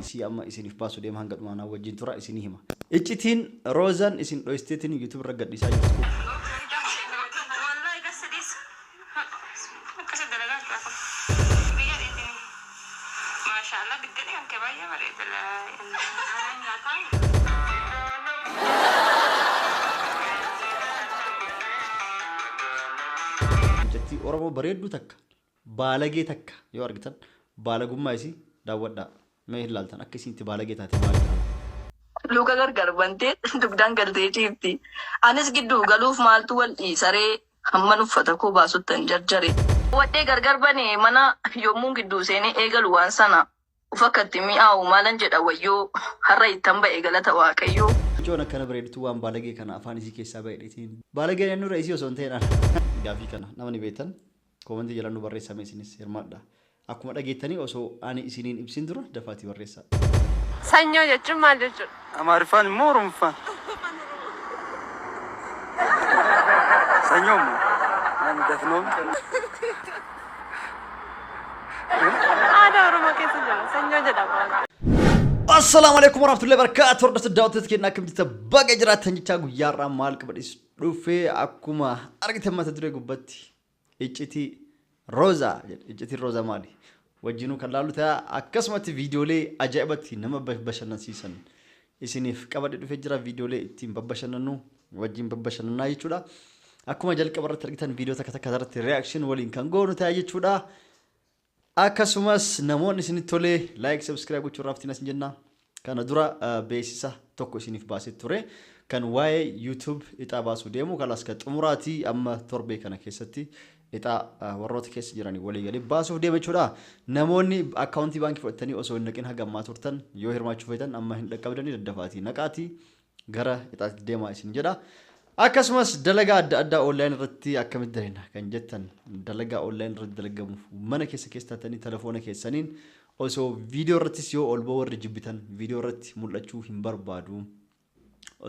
isii amma isiniif baasu deema hanga dhumaa naa wajjin tura isinii hima. Iccitiin Roozaan isin dhoysteetiin YouTube irra gadhiisaa jirtu. Wallahi gasadis akkasi dalagaa jira kun biyya dheetini maashaallah biddeni kan kee baay'ee bareeda anaan nyaataa. Mucattii Oromoo bareedduu takka baalagee takka yoo argitan baalagummaa isii daawwadhaa. Mee hin laaltan akka isiin itti baalagee taate maal ilaala. Luka gargar bantee dugdaan galtee ciifti. Anis gidduu galuuf maaltu wal dhiisaree hamman uffata koo baasuttan jarjare. Wadhee gargar bane mana yommuun gidduu seenee eegalu waan sana uf akkatti mi'aawu maalan jedha wayyoo har'a ittan ba'e galata waaqayyoo. Mucoon akkana bareeddu waan baalagee kana afaan isii keessaa ba'e dheetiin. Baalageen eenyurra isii osoo hin ta'in ana. Gaafii kana namni beektan koomentii jala nu barreessaa mee isinis hirmaadha. Akkuma dhageettanii osoo ani isiniin ibsin dura dafaatii barreessaa. Sanyoo jechuun maal jechuudha? Amaariffaan immoo Oromoffaan. Sanyoo immoo. Ani dafnoo. Aadaa Oromoo keessa jira. Sanyoo jedhama. Assalaamu alaikum warahmatullahi wabarakatuh. Hordoftoota daawwattoota keenya akkam jirtan baga jiraattan jechaa guyyaa har'aa maal qabadhee dhufee akkuma argitan mata duree gubbatti iccitii Roozaa jedha. Iccitiin Roozaa maali? Wajjinuu kan laallu ta'a. Akkasumatti viidiyoolee ajaa'ibatti nama bashannansiisan isiniif qabadhe dhufee jira. Viidiyoolee ittiin babbashannannu wajjin babbashannanaa jechuudha. Akkuma jalqaba irratti argitan viidiyoo takka takka irratti reaction waliin kan goonu ta'a jechuudha. Akkasumas namoonni isinitti tolee like subscribe gochuu irraa haftiin asin jenna. Kana dura beeksisa tokko isiniif baasee ture. Kan waa'ee YouTube ixaa baasuu deemu kalaas kan xumuraatii amma torbee kana keessatti ixaa warroota keessa jiranii walii galee baasuuf deema jechuudha. Namoonni akkaawuntii baankii fudhatanii osoo hin naqin haga ammaa turtan yoo hirmaachuu feetan amma hin dhaqqabdanii daddafaatii naqaatii gara ixaatti deemaa isin jedha. Akkasumas dalagaa adda addaa online irratti akkamitti dalagna kan jettan dalagaa online irratti dalagamuuf mana keessa keessa taatanii telefoona keessaniin osoo viidiyoo irrattis yoo ol ba'uu warri jibbitan viidiyoo irratti mul'achuu hin barbaadu.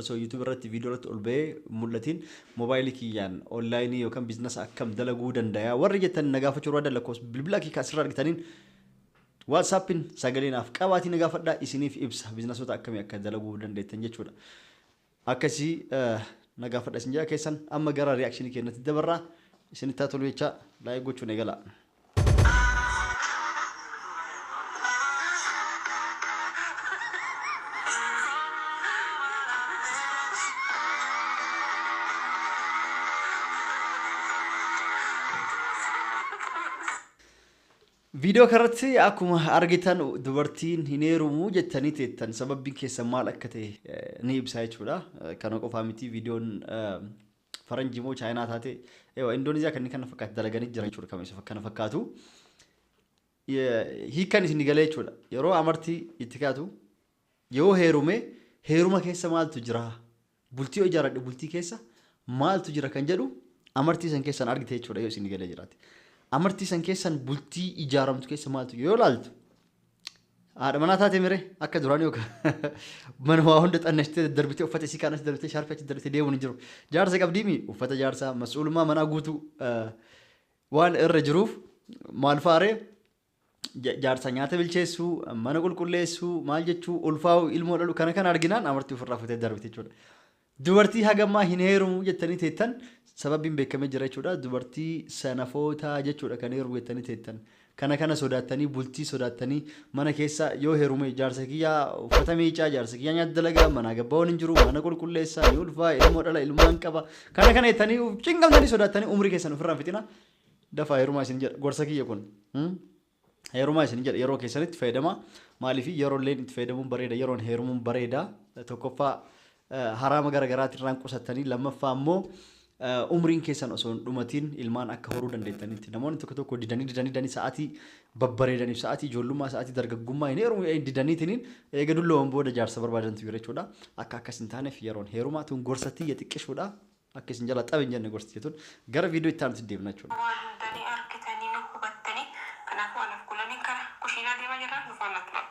Osoo YouTube irratti viidiyoo irratti ol ba'ee mul'atiin moobaayilii kiyyaan onlaayinii yookaan biizinasa akkam dalaguu danda'a warri jettan na gaafachuu barbaadan lakkoofsa bilbila kiyya asirraa argitaniin WhatsAppin sagalee naaf qabaatii na gaafadhaa isiniif ibsa biizinasoota akkamii akka dalaguu dandeettan jechuudha. Akkasii na gaafadha isin jedha keessan amma gara reakshinii keenyatti dabarraa isinitti haa tolu jecha like gochuun eegalaa. Viidiyoo kanarratti akkuma argitan dubartiin hin heerumu jettanii teettan sababbiin keessan maal akka ta'e ni ibsa jechuudha. Kana qofaa miti viidiyoon faranjii moo chaayinaa taate ewa Indoneeziyaa kanneen kana fakkaatu dalaganii jiran jechuudha kan isa kana fakkaatu. Hiikkan isin galee jechuudha. Yeroo amartii itti kaatu yoo heerume heeruma keessa maaltu jira? Bultii yoo ijaaradhe bultii keessa maaltu jira kan jedhu amartii san keessan argite jechuudha yoo isin galee jiraate. Amartii san keessan bultii ijaaramtu keessa maaltu jira yoo ilaaltu haadha manaa taate mire akka duraan yookaan mana waa hunda xannashtee daddarbitee uffata isii kaan as darbitee shaarpii achi darbitee deemuun hin jiru. Jaarsa qabdiimi uffata jaarsaa mas'uulummaa manaa guutuu waan irra jiruuf maal faaree jaarsa nyaata bilcheessuu, mana qulqulleessuu, maal jechuu, ulfaa'uu, ilmoo dhalu kana kana arginaan amartii ofirraa futee darbite jechuudha. Dubartii hagammaa hin heerumu jettanii teettan sababiin beekamee jira jechuudha. Dubartii sanafootaa jechuudha kan heerumu jettanii teettan. Kana kana sodaattanii bultii sodaattanii mana keessa yoo heerume jaarsa kiyyaa uffata miicaa, jaarsa kiyyaa nyaata dalagaa, manaa gabbaa'uun hin jiru, mana qulqulleessaa, ni ulfaa, ilmoo dhala, ilmaan qaba. Kana kana jettanii cinqamtanii sodaattanii umrii keessan ofirraa hin fixina. Dafaa heerumaa isin jedha gorsa kiyya kun. Heerumaa isin jedha yeroo keessanitti fayyadamaa. Maaliif yeroo illee itti fayyadamuun bareeda yeroon heerumuun bareeda. Tokkoffaa haraama gara garaatiin irraan qusattanii lammaffaa immoo umriin keessan osoo hin dhumatiin ilmaan akka horuu dandeettanitti namoonni tokko tokko didanii didanii didanii sa'aatii babbareedaniif sa'aatii ijoollummaa sa'aatii dargaggummaa hin heerumu didaniitiniin eega dullooman booda jaarsa barbaadantu jira jechuudha. Akka akkas hin taaneef yeroon heerumaa tun gorsa tiyya xiqqishuudha. Akka isin jalaa xab hin jenne gorsi jetun gara viidiyoo itti aanutti deemna jechuudha. Waan hunda ni argitanii ni hubattanii kanaafuu anaf kulaniin kara kushiinaa deemaa jirra nu faana tura.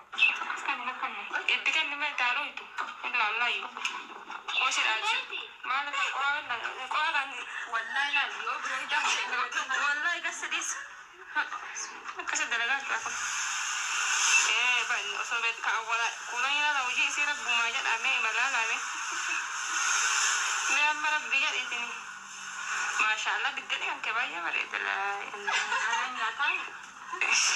Itti kenni mee itti haa dhooytu hin laallaayyu qosi dhaalchi maal kan qoraa qoraa kan wallahi laal yoo wallahi gassa dhiis akkasi dalagaa jira kun ee ban osoo Kuulanii ilaala hojii isii rabbumaa jedhamee imalaalame. Mee amma rabbi jedhiitini. Maashaallah biddeen kan kee baay'ee bareeda. Nyaataa.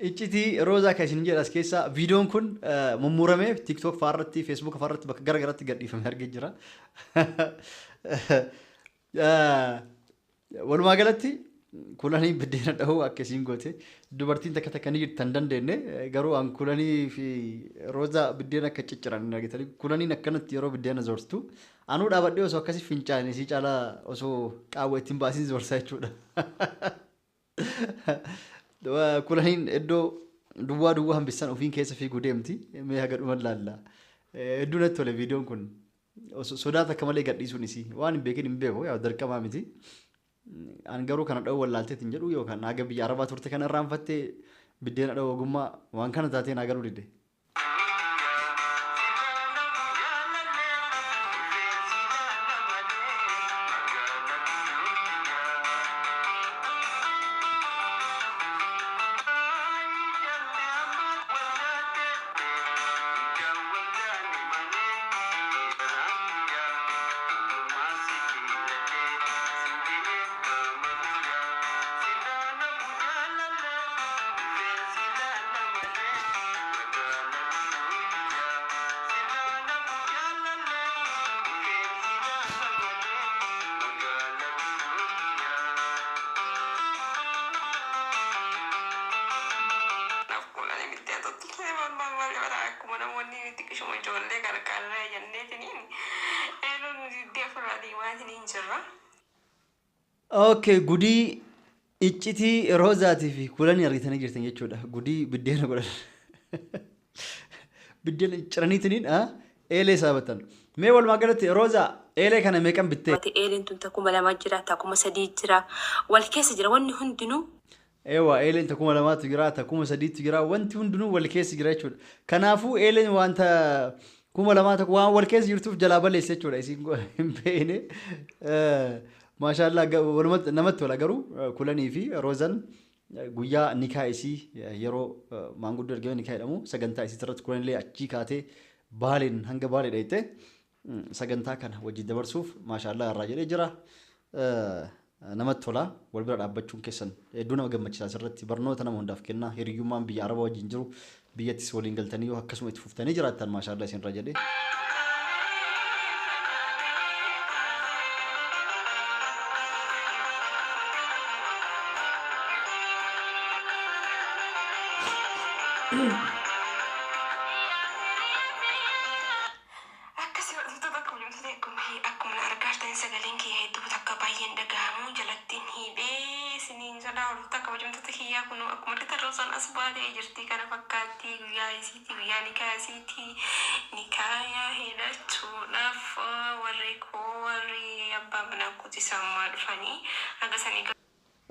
Iccitii Roozaa kan isin jedhu as keessa viidiyoon kun mummuramee TikTok fa'aarratti, Facebook fa'aarratti bakka gara garaatti gadhiifamee argee jira. Walumaa galatti Kulanii biddeena dhahuu akka isiin goote dubartiin takka takka ni jirti hin dandeenye garuu an Kulanii fi Roozaa biddeena akka cicciran hin argitanii Kulaniin akkanatti yeroo biddeena zoortu anuu dhaabadhee osoo akkasii fincaane isii caalaa osoo qaawwa ittiin baasiin zoorsaa jechuudha. Kulaniin iddoo duwwaa duwwaa hambissan ofiin keessa fiiguu deemti mee haga dhuma laalla. Hedduu natti tole viidiyoon kun. Sodaa takka malee gadhiisuun isii waan hin beekin hin beeku yaa dirqamaa miti. An garuu kana dha'uu wallaalteet hin jedhu yookaan haga biyya arabaa turte kana irraanfattee biddeena dha'uu ogummaa waan kana taatee naa galuu dide. Akkuma namoonni xiqqishuma ijoollee gargaarraa jenneetiniin eeloon diddee ofirraa deemaatiniin jirra. Okay, gudii iccitii Roozaatii fi Kulanii argitanii jirtan jechuudha. Gudii biddeena godhan. Biddeena ciraniitiniin eelee saabatan. Mee walumaa galatti Roozaa eelee kana meeqan bittee? Mati eeleen tun takuma lama jira, takuma sadii jira, wal keessa jira wanni hundinuu. Ewa eeleen takuma lamaatu jira, takuma sadiitu jira, wanti hundinuu wal keessa jira jechuudha. Kanaafuu eeleen wanta 2000 tokko waan wal keessa jirtuuf jalaa balleessa jechuudha. Isin hin beekne. Maashaallah walumatti namatti tola garuu Kulanii fi Roozan guyyaa nikaa isii yeroo maanguddoo ergame nikaa jedhamu sagantaa isii irratti Kulanillee achii kaatee Baaleen hanga Baalee dhayite sagantaa kana wajjin dabarsuuf maashaallah irraa jedhee jira. Namatti tola wal bira dhaabbachuun keessan hedduu nama gammachiisa asirratti barnoota nama hundaaf kenna hiriyyummaan biyya arabaa wajjin jiru biyyattis waliin galtanii yoo akkasuma itti fuftanii jiraattan maashaallah isinirra jedhee. Akkasii hordoftoota kabajamtoota akkuma akkuma argaa jirtan sagaleen kiyya hedduu takka baay'een dhagahamu jalattiin hidhee isiniin jedha. Hordoftoota kabajamtoota kiyyaa kun akkuma argitan Roozaan as baatee jirti kana fakkaatti guyyaa isiitii guyyaa nikaa isiitii nikaaya hidhachuudhaaf warri koo warri abbaa manaa kooti sammaa dhufanii haga sanii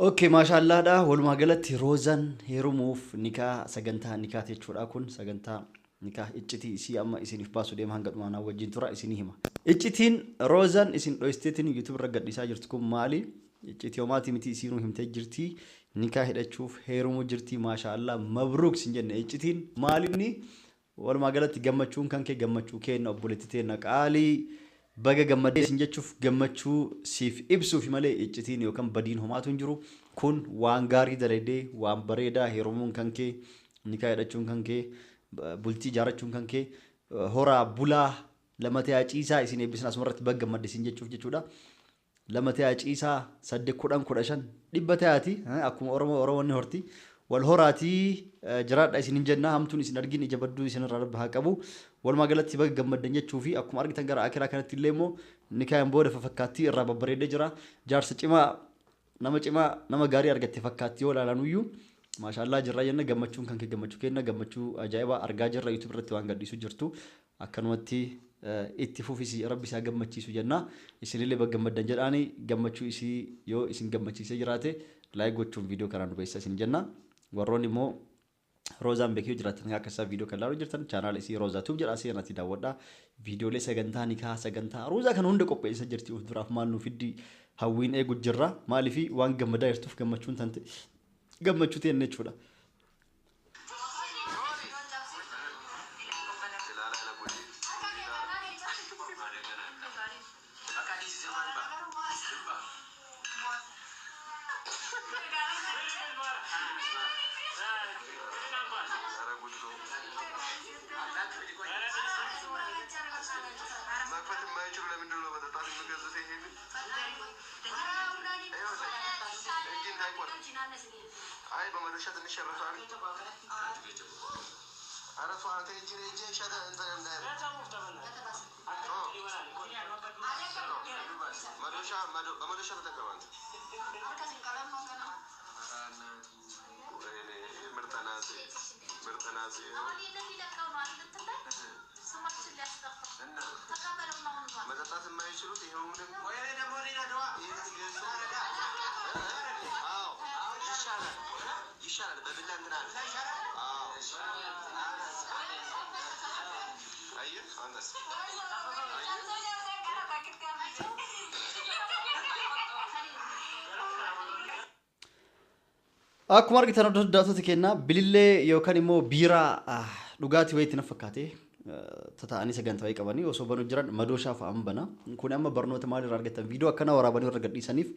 Okay, maashaallaadha. Walumaa galatti Roozaan heerumuuf nikaa sagantaa nikaati jechuudha kun sagantaa nikaa iccitii isii amma isiniif baasu deema hanga dhumaa naa wajjin tura isinii hima. Iccitiin Roozaan isin dho'isteetiin YouTube irra gadhiisaa jirtu kun maali? Iccitii homaatii miti isiinuu himtee jirti. Nikaa hidhachuuf heerumuu jirti maashaallaa mabruuk sin jenne iccitiin maalinni walumaa galatti gammachuun kan kee gammachuu keenna obboleetti teenna qaalii baga gammadee sin jechuuf gammachuu siif ibsuuf malee iccitiin yookaan badiin homaatu hin jiru. Kun waan gaarii dalaydee waan bareedaa heerumuun kan kee nikaa hidhachuun kan kee bultii ijaarrachuun kan kee horaa bulaa lama ta'aa ciisaa isin eebbisan asumarratti baga gammadde sin jechuuf jechuudha. Lama ta'aa ciisaa 8 10 15 dhibba ta'aati akkuma Oromoo Oromoonni horti wal horaatii jiraadha isin hin jenna hamtuun isin argin ija badduu isin irraa rabbi haa qabu. Walumaa galatti baga gammaddan jechuu fi akkuma argitan gara akiraa kanatti illee immoo nikaayaan booda fafakkaattii irraa babbareedee jira. Jaarsa cimaa nama cimaa nama gaarii argatte fakkaatti yoo ilaalan iyyuu maashaallaa jirra jenna gammachuun kan kee gammachuu kenna gammachuu ajaa'ibaa argaa jirra YouTube irratti waan gadhiisu jirtu akkanumatti itti fufisi rabbi isaa gammachiisu jenna isinillee baga gammaddan jedhaani gammachuu isii yoo isin gammachiisee jiraate like gochuun viidiyoo kanaan nu beeksisa isin jenna warroonni immoo Roozaan beekee jiraatan akka isaa viidiyoo kan ilaaluu jirtan chaanaala isii Roozaa Tuub jedha seenaatti daawwadhaa. Viidiyoolee sagantaa nikaa sagantaa Roozaa kana hunda qopheessa jirti of duraaf maal nu fiddi hawwiin eegu jirra. Maaliif waan gammadaa jirtuuf gammachuun tante Gammachuu ta'e jechuudha. መክፈት የማይችሉ ለምንድን ነው መጠጣት የሚገዙት? ይሄንን እጅ እንዳይቆርጥ። አይ በመዶሻ ትንሽ ያረሷል። አረሷ አንተ እጅ እጅ ሸተ እንትን እንዳይል መዶሻ በመዶሻ ተጠቀም አንተ። ወይኔ ምርጥ ናት፣ ምርጥ ናት። መጠጣት የማይችሉት ይኸውንም ይህን ሲገዙ አዎ ይሻላል፣ ይሻላል። በቢላ እንትን አለ። አዎ አየህ አንተስ Akkuma argitan hordoftoota keenyaa bilillee yookaan immoo biiraa dhugaatii wayiitti na fakkaate tataa'anii sagantaa wayii qabanii osoo banuu jiran madooshaa fa'aan bana. Kun amma barnoota maalirraa argatan viidiyoo akkana waraabanii warra gadhiisaniif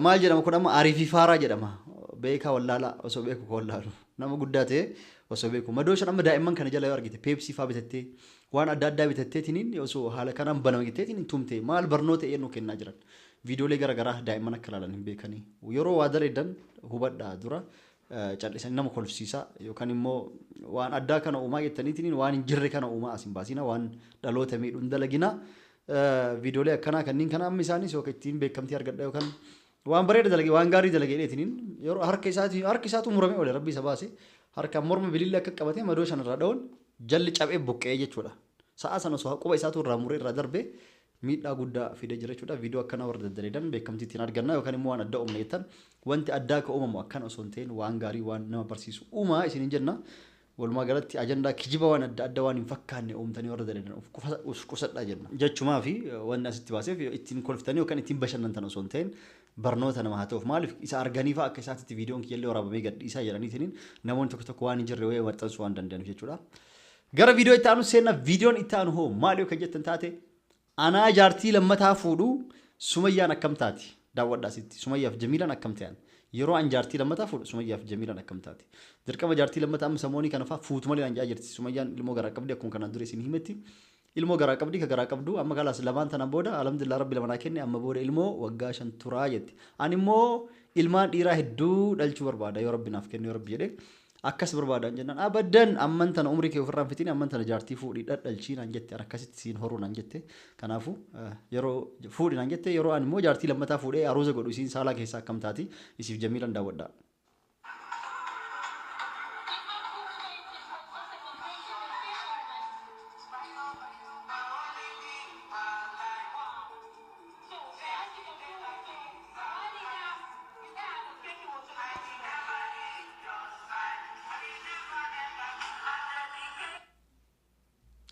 maal jedhama kun amma ariififaaraa jedhama. Beekaa wallaalaa osoo beeku ka wallaalu nama guddaa ta'e osoo beeku madooshaan amma daa'imman kana jala yoo argite peepsii fa'aa bitattee waan adda addaa bitatteetiniin osoo haala kanaan banama jetteetiin tumte maal barnoota eenyu kennaa jiran. Viidiyoolee garaagaraa daa'imman akka ilaalan hin beekanii yeroo waa daleedan hubadhaa dura callisanii nama kolfisiisaa yookaan immoo waan addaa kana uumaa jettaniitiin waan hin jirre kana uumaa as hin baasina waan dhaloota miidhu hin dalagina. Viidiyoolee akkanaa kanneen kana amma isaanis yookaan ittiin beekamtii argadha yookaan waan bareeda dalage waan gaarii dalage jedheetiniin yeroo harka isaati harki isaatu murame oole rabbi isa baase harka morma bilillee akka qabatee madoo shan irraa dha'uun jalli cabee buqqee jechuudha. Sa'a sana osoo quba isaatu irraa muree irraa darbee miidhaa guddaa fidee jira jechuudha. Viidiyoo akkanaa warra daddaleedan beekamtii ittiin arganna yookaan immoo waan addaa uumna jettan wanti addaa akka uumamu akkana osoo hin ta'in waan gaarii waan nama barsiisu uumaa isiniin jenna. Walumaa galatti ajandaa kijiba waan adda addaa waan hin fakkaanne uumtanii warra dalagan of qusadhaa jenna. Jechumaa fi wanni asitti baaseef ittiin kolftanii yookaan ittiin bashannantan osoo hin ta'in barnoota nama haa ta'uuf maaliif isa arganii fa'a akka isaatti viidiyoon kiyyallee waraabamee gadhiisaa jedhaniitiin namoonni tokko tokko waan hin jirre wayii maxxansuu waan danda'aniif jechuudha. Gara viidiyoo itti aanu seenna. Viidiyoon itti aanu hoo maali yoo kan jettan taate anaa jaartii lammataa fuudhuu Sumayyaan akkam taati daawwadhaa asitti Sumayyaaf Jamiilaan akkam ta'an yeroo an jaartii lammataa fuudhu Sumayyaaf Jamiilaan akkam taati dirqama jaartii lammataa amma samoonii kana fa'aa fuutu malee naan jedhaa jirti Sumayyaan ilmoo garaa qabdi akkuma kanaan dura isin himetti ilmoo garaa qabdi ka garaa qabdu amma kalaas lamaan tanaan booda alhamdulillah rabbi lama naa kenne amma booda ilmoo waggaa 5 turaa jetti ani immoo ilmaan dhiiraa hedduu dhalchuu barbaada yoo rabbi naaf kenne yoo rabbi jedhe akkas barbaadan jennaan abadan amman tana umrii kee ofirraan fitiin amman tana jaartii fuudhii dhadhalchii naan jette an akkasitti siin horuu naan jette kanaafuu yeroo fuudhi naan jette yeroo ani immoo jaartii lammataa fuudhee aruuza godhu isiin saalaa keessaa akkam taati isiif Jamiilan daawwadhaa.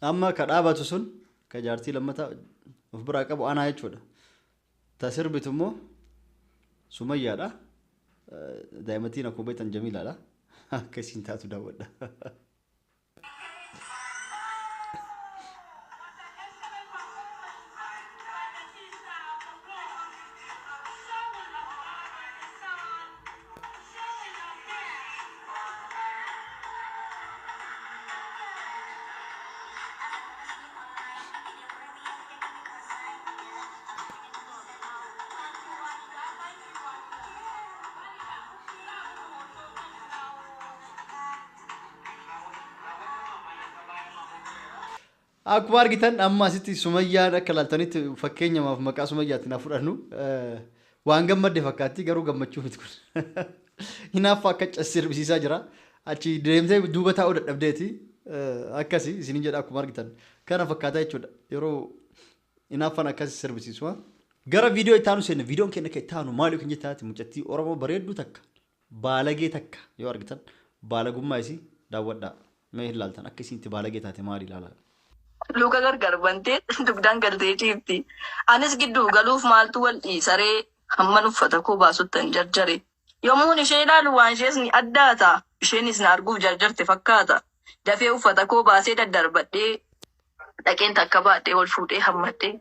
Amma ka dhaabatu sun ka jaartii lammataa of biraa qabu anaa jechuudha. Ta sirbitu immoo Sumayyaadha. Daa'imattiin akkuma beektan Jamiilaadha. Akka isiin taatu daawwadha. Akkuma argitan amma asitti Sumayyaan akka ilaaltanitti fakkeenyamaaf maqaa Sumayyaatti naa fudhannu waan gammadde fakkaatti garuu gammachuu miti kun. Hinaaffaa akka sirbisiisaa jira. Achi deemtee duuba taa'uu dadhabdeeti. Akkasi isiniin jedha akkuma argitan. Kana fakkaataa jechuudha. Yeroo hinaaffaan akkasi sirbisiisu. Gara viidiyoo itti aanu seenna. Viidiyoon keenya akka itti aanu maali kan jettaati mucattii Oromoo bareedduu takka baalagee takka yoo argitan baalagummaa isii daawwadhaa. Mee hin ilaaltan akka isiin itti baalagee taate maali ilaalaa. Luka gargar bantee dugdaan galtee ciifti. Anis gidduu galuuf maaltu wal dhiisaree hamman uffata koo baasuttan jarjare. Yommuun ishee ilaalu waan ishees ni addaata. Isheenis na arguuf jarjarte fakkaata. Dafee uffata koo baasee daddarbadhee dhaqeen takka baadhee ol fuudhee hammadhee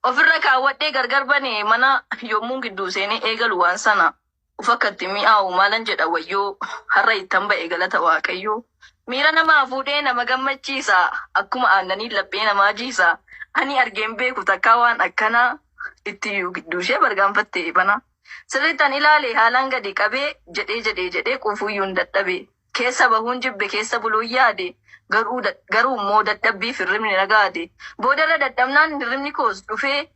ofirra kaawwadhee gargar banee mana yommuun gidduu seenee eegalu waan sana. Ufakkatti mi'aawu maalan jedha wayyoo har'a ittan ba'e galata waaqayyoo. Miira namaa fuudhee nama gammachiisa. Akkuma aannanii laphee namaa jiisa. Ani argeen beeku takkaa waan akkanaa itti gidduu ishee bargaanfattee bana. Sirriittan ilaale haalaan gadi qabee jedhee jedhee jedhee quufuyyuu hin dadhabe. Keessa bahuun jibbe keessa buluun yaade. Garuu immoo dadhabbiif hirribni nagaade. Boodarra dadhabnaan hirribni koos dhufee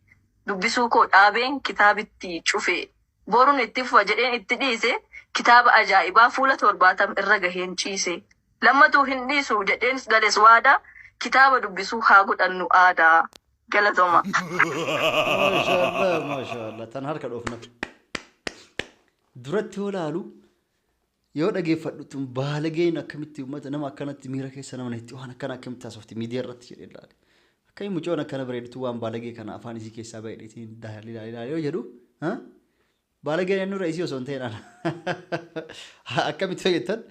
dubbisuu koo dhaabeen kitaabitti cufe. Boruun itti fufa jedheen itti dhiise kitaaba ajaa'ibaa fuula 70 irra gaheen ciise. Lammatuu hin dhiisu jedheen gales waadaa kitaaba dubbisuu haa godhannu aadaa. Galatoma. Maashaallah maashaallah tan harka dhoofna. Duratti yoo laalu yoo dhageeffadhu tun baalageen akkamitti uummata nama akkanatti miira keessa nama itti waan akkana akkamitti haasofti miidiyaa irratti jedhee ilaale. Akkami mucoon akkana bareedutu waan baalagee kana afaan isii keessaa baay'eetiin daali daali daali yoo jedhu baalageen eenyurra isii osoo hin ta'in ana. Akkamitti fayyaddan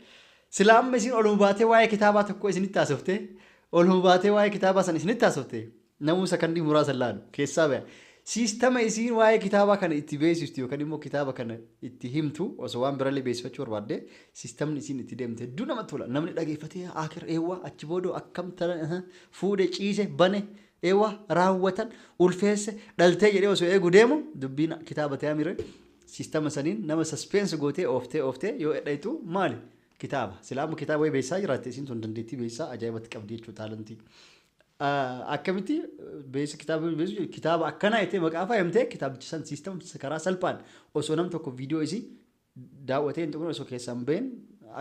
sila amma isiin oluma baatee waa'ee kitaabaa tokko isinitti haasoftee oluma baatee waa'ee kitaabaa sana isinitti haasoftee namuu sakandii muraasa laalu keessaa baya. Siistama isiin waa'ee kitaabaa kana itti beeksistu yookaan immoo kitaaba kana itti himtu osoo waan birallee beeksifachuu barbaadde siistamni isiin itti deemte hedduu namatti tola. Namni dhageeffatee akir eewwa achi booda akkam tana fuudhe ciise bane eewwa raawwatan ulfeesse dhaltee jedhee osoo eegu deemu dubbiin kitaaba ta'ee mire siistama saniin nama suspense gootee ooftee ooftee yoo dhaytu maali kitaaba. Silaamu kitaaba wayii beeksisaa jiraatte isiin tun dandeettii beeksisaa ajaa'ibatti qabdi jechuudha taalantii. Akkamitti beeksisa kitaaba beeksisu kitaaba akkanaa jettee maqaa faayamtee kitaabichi san siistama karaa salphaan osoo nam tokko viidiyoo isii daawwatee hin xumurre osoo keessaa hin bahin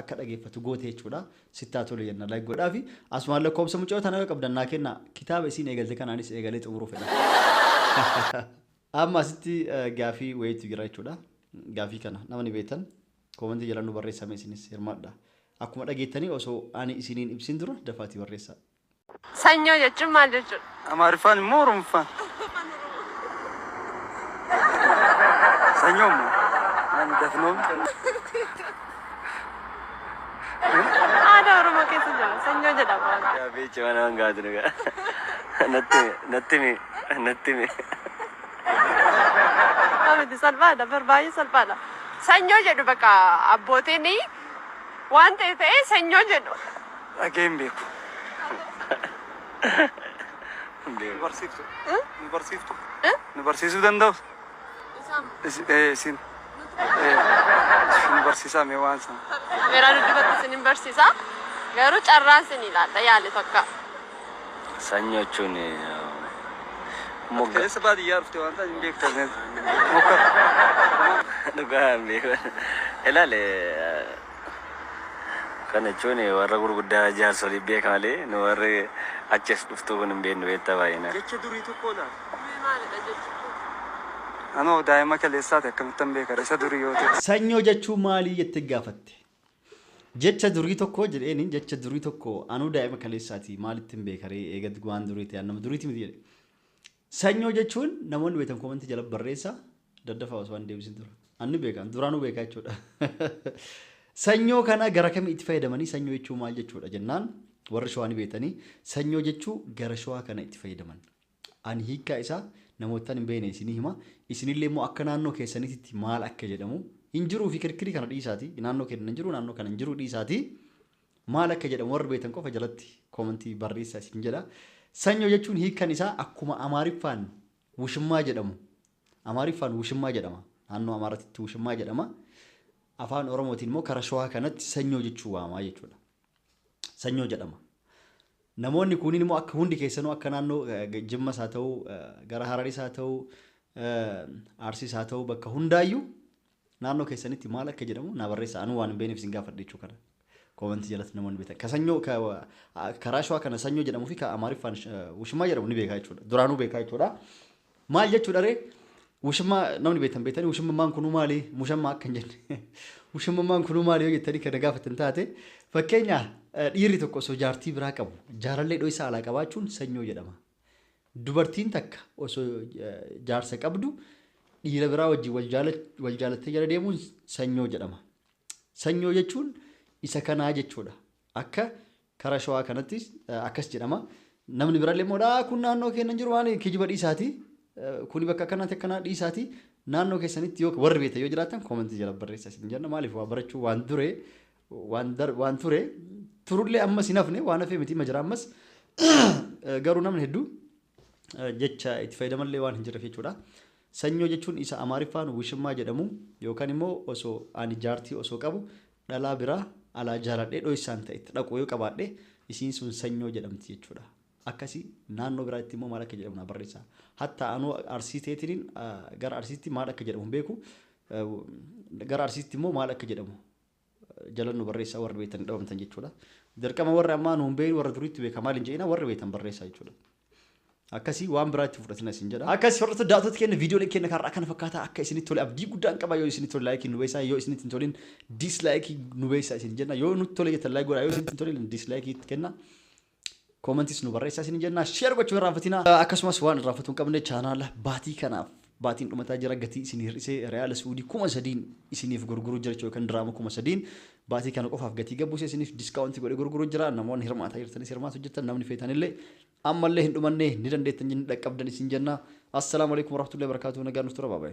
akka dhageeffatu goote jechuudha. Sittaa tolu jenna like godhaa fi asumaan lakkoofsa mucayoo tana yoo qabdan naa kennaa kitaaba isiin eegalte kanaanis eegalee xumuruu fedha. Amma asitti gaafii wayiitu jira jechuudha. Gaafii kana namni beektan koomentii jala nu barreessame isinis hirmaadha. Akkuma dhageettanii osoo ani isiniin ibsin dura dafaatii barreessaa. Sanyoo jechuun maal jechuudha? Amaariffaan immoo Oromoffaan. Sanyoo immoo. Ani dafnoo. Aadaa Oromoo keessa jira. Sanyoo jedhama. Gaafichi mana hangaatu dhugaa. Natti natti mi natti mi. Miti salphaadha. Bar baay'ee salphaadha. Sanyoo jedhu bakka abbootiin waan ta'e ta'ee sanyoo jedhu. Dhagee hin beeku. Nu barsiiftu. Nu barsiiftu. Nu barsiisuu danda'u? Isin. Nu barsiisaa mee waan sana. Meeraa dudduubatti isin hin barsiisa. Garuu carraan isin ilaalla yaali tokko. Sanyoo jechuun mogga Keessa baadiyyaa dhufte waan ta'eef hin beektu. Mokka. Dhugaa hin beeku. Ilaale kana jechuun warra gurguddaa jaarsolii beeka malee nu warri achi as dhuftuu kun hin beeknu beektaa baay'inaan. Jecha durii tokko laata. Maalidha jechuudha? Anoo daa'ima kaleessaati akkamittan beeka isa durii yoo ta'e. Sanyoo jechuun maalii jettee gaafatte? Jecha durii tokko jedheeni jecha durii tokko anuu daa'ima kaleessaati maalitti hin beekaree eegatti waan durii ta'e nama duriiti miti jedhe. Sanyoo jechuun namoonni beektan koomentii jala barreessaa daddafaa osoo waan deebisin dura. Anni beekan duraanuu beekaa jechuudha. Sanyoo kana gara kamii itti fayyadamanii sanyoo jechuun maal jechuudha jennaan warri shawaa ni beektanii sanyoo jechuu gara shawaa kana itti fayyadaman. Ani hiikkaa isaa namootaan hin beekne isinii hima. Isinillee immoo akka naannoo keessanitti maal akka jedhamu hin jiruu fi kirkirii kana dhiisaati. Naannoo keenya hin jiru naannoo kana hin jiru dhiisaati. Maal akka jedhamu warri beektan qofa jalatti koomentii barreessaa isin jedha. Sanyoo jechuun hiikkan isaa akkuma Amaariffaan wushimmaa jedhamu. Amaariffaan wushimmaa jedhama. Naannoo Amaaraatti wushimmaa jedhama. Afaan Oromootiin immoo karaa shawaa kanatti sanyoo jechuu waamaa jechuudha. Sanyoo jedhama. Namoonni kunin immoo akka hundi keessanuu akka naannoo Jimmas haa ta'u, gara Hararis haa ta'u, Arsiis haa ta'u bakka hundaayyuu naannoo keessanitti maal akka jedhamu naa barreessa. Anuu waan hin beekneef isin gaafadhe jechuu kana. Koomentii jalatti namoonni beektan. Ka sanyoo karaa shawaa kana sanyoo jedhamuu fi ka Amaariffaan wushimmaa jedhamu ni beekaa jechuudha. Duraanuu beekaa jechuudha. Maal jechuudha ree? Wushimmaa namni beektan beektanii wushimmaan kunuu maali? Mushammaa akka hin jenne. Wushimmaan kunuu maali yoo jettanii kana gaafatan taate fakkeenya dhiirri tokko osoo jaartii biraa qabu jaalallee dho'isaa alaa qabaachuun sanyoo jedhama. Dubartiin takka osoo jaarsa qabdu dhiira biraa wajjin wal jaalattee jala deemuun sanyoo jedhama. Sanyoo jechuun isa kanaa jechuudha. Akka karaa Shawaa kanattis akkas jedhama. Namni biraallee immoo dhaa kun naannoo keenya hin jiru waan kijiba dhiisaati. Kuni bakka akkanaatti akkanaa dhiisaati. Naannoo keessanitti yoo warri beektan yoo jiraatan koomentii jala barreessaa isin jenna. Maaliif waa barachuu waan dure waan ture turullee ammas hin hafne, waan hafee miti, ma jira ammas, garuu namni hedduu jecha itti fayyadamallee waan hin jirreef jechuudha. Sanyoo jechuun isa Amaariffaan wishimmaa jedhamu, yookaan immoo osoo ani jaartii osoo qabu dhalaa biraa alaa jaaladhee dho'isaan ta'e itti dhaqu yoo qabaadhe, isiin sun sanyoo jedhamti jechuudha. Akkasii naannoo biraatti immoo maal akka jedhamu naa barreessaa. Hatta anuu Arsii ta'eetiin gara Arsiitti maal akka jedhamu hin beeku. Gara Arsiitti immoo maal akka jedhamu jala nu barreessaa warri beektan dhabamtan jechuudha. Dirqama warri ammaa nu hin beeknu, warra duriitti beeka maal hin jedhina, warri beektan barreessaa jechuudha. Akkasii waan biraatti fudhatina isin jedha. Akkasii hordoftoota daawwattoota keenya, viidiyooleen keenya karraa kana fakkaata. Akka isinitti tole abdii guddaan qaba. Yoo isinitti tole like nu beeksisaa, yoo isinitti hin tolin dislike nu beeksisaa isin jenna. Yoo nutti tole jettan like godhaa, yoo isinitti hin tolin dislike itti kenna. Koomentis nu barreessaa isin jenna. Share gochuu hin irraanfatina. Akkasumas waan irraanfatuu hin qabne, chaanaala baatii kanaaf, baatiin dhumataa jira, gatii isin hir'isee riyaala Suudii 3000n isiniif gurguruu jira jechuudha. Kan diraama 3000n baatii kana qofaaf gatii gabbuusee isiniif discount godhee gurguruu jira. Namoonni hirmaataa jirtanis, hirmaatu jirtan, namni feetanillee ammallee hin dhumanne, ni dandeettan, ni dhaqqabdan isin jenna. Assalaamu alaikum warahmatullahi wabarakatuh. Nagaan nuuf tura, baabaayi.